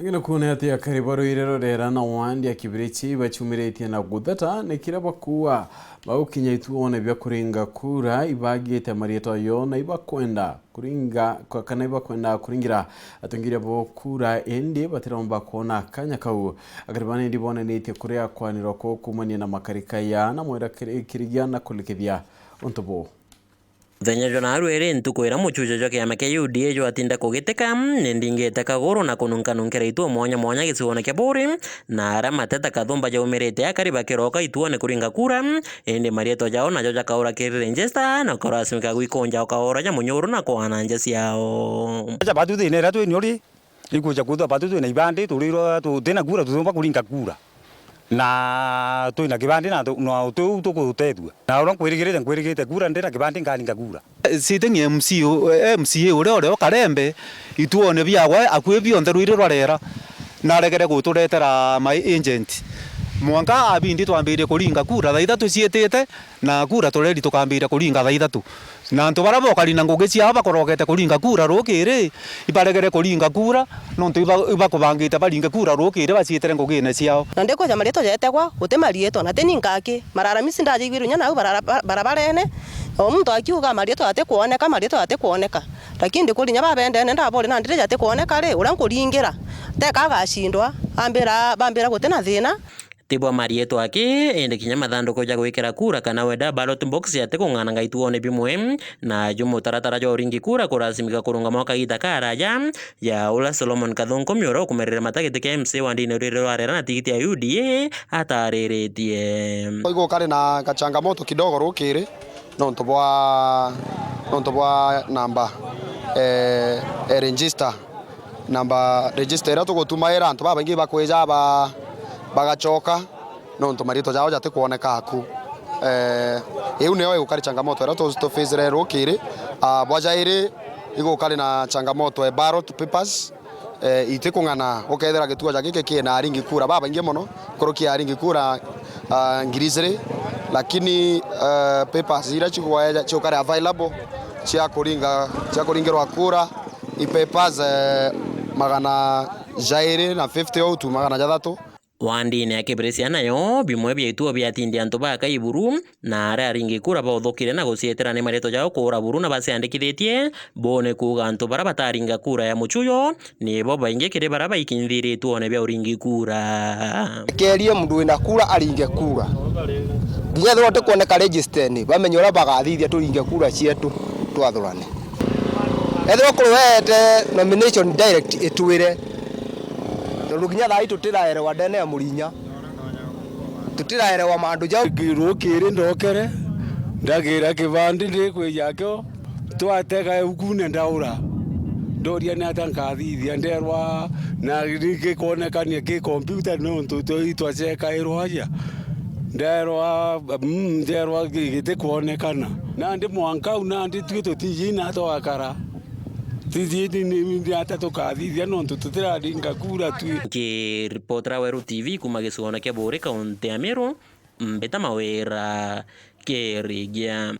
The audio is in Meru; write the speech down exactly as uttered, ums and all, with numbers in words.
Ngina kuona ati akari ba ruiri rurera na wandi ya Kibirichi ibachumiritie na gutheta ni kiria bakuuga bagukinya ituone bia kuringa kura ibagite marietwa yo na ibakwenda kuringa, kwa-, kana ibakwenda kuringira atongeria bo kura, indi batiromba kuona kanya kau. Akari bana indi bonanitie kuria kwanirwa kuu kuumania na makarika ya na mwera kiri-, kirigia na kurikithia untu buu. Muthenya jwa naarua iri ntuku iria muchujo jwa kiama kia U D A jwatinda kugitika, ni ndingite kaguru na kununkanunkira ituo mwanya mwanya gicigoone kia Buuri, na aria mateta kathumba jaumirite akari bakiroka ituone kuringa kura, indi marietwa jao najo jakaura kiri register na kurasimika gwikunja ukaura ja munyuru na kwana nja ciao. Acha batu thina iria twinio ri, ikwija kwithwa batu twina ibandi, turirwa tutina kura, tutumba kuringa kura. Na twina kibandi na tu-, na utiu tukutethua. Na uria nkwirigirite, nkwirigirite kura, ndina kibandi nkaringa kura. Sitting M C A, M C A uria urio Karembe, ituone biagwa akui bionthe ruiri rwarera, naregere guturetera my agent. Mwanka abindi twambirie kuringa kura thaa ithatu ciitite, na kura tureri tukambiria kuringa thaa ithatu. Na antu baria bokari na ngugi ciao bakorokete kuringa kura rukiri, ibaregere kuringa kura, nontu iba-, ibakubangite baringe kura rukiri baciitire ngugine ciao. Na ndikwija marietwa jetegwa, guti marietwa, na ti ni nkaki. Mararamisi ndajaiguire inya nau barara-, ba-, barabarene, o muntu akiuga marietwa jatikwoneka, marietwa jatikwoneka. Lakini ndikurinya babendene, ndaboria nandi ri jatikwoneka ri, uria nkuringira, teka agacindwa, ambira, bambira guti na thina. Ti bwa marietwa aki, indi kinya mathanduku ja gwikira kura kana wenda ballot box jatikung'ananga ituone bimwe, na ju mutaratara jwa uringi kura kurasimika kurungama gwa kagiita karaja, ja uria Solomon Kathunku Miura ukumerere mata giti kia M C A wa ndini riri rwa rera na tigiti ya U D A atariritie. Igukari na kachangamoto kidogo rukiri, nontu bwa, nontu bwa namba, eh, eh, register. Namba register iria tugutumaira antu babaingi bakwija ba-, bagachoka, nontu marietwa jao jatikwoneka aku. Eh, iu nio igukari changamoto iria tu-, tufacire rukiri. Ah, bwa jairi, igukari na changamoto e ballot papers, eh, itikung'ana, ukethira gituo ja giki kina aringi kura babaingi mono. Nkuruki ya aringi kura, ah, ngiri ijiri, lakini, eh, papers iria cigwe-, ciukare available cia kuringa, cia kuringirwa kura, i papers, eh, magana jairi na fifty au tu magana jathatu. Wandine ya Kibirisia nayo, bimwe bia ituo biatindia antu baka iburu, na aria aringi kura bauthukire na gucietera ni marietwa jao kuura buru na baciandikithitie, bo ni kuuga antu baria bataringa kura ya muchujo, nibo baingi kiri baria baikinyithirie ituone bia uringi kura. Kerie mundu wina kura aringe kura. Kinya ethirwa utikwoneka register-ini, bamenye uria bagathithia turinge kura cietu twathurane. Ethirwa kuruete nomination direct itwire, tondu kinya thaa ii tutiraerewa ndene ya murinya, tutiraerewa mandu jau. Rukiri ndokere, ndagira kibandi ndikwija kio, twatega ukune ndaura. Ndoria ni atia nkathithia, nderwa na gikonekania ki computer nontu twa-, itwacekairwa aja. Nderwa, mm, nderwa gi-, gitikwonekana. Nandi mwanka u nandi tui tutiji na twakara. Tiji ni, ni, ni ata tukathithia nontu tutiraringa kura tui. Nkiripotera Weru T V kuma gicigoone kia Buuri, kaunti ya Meru, Mbita Mawira Kirigia.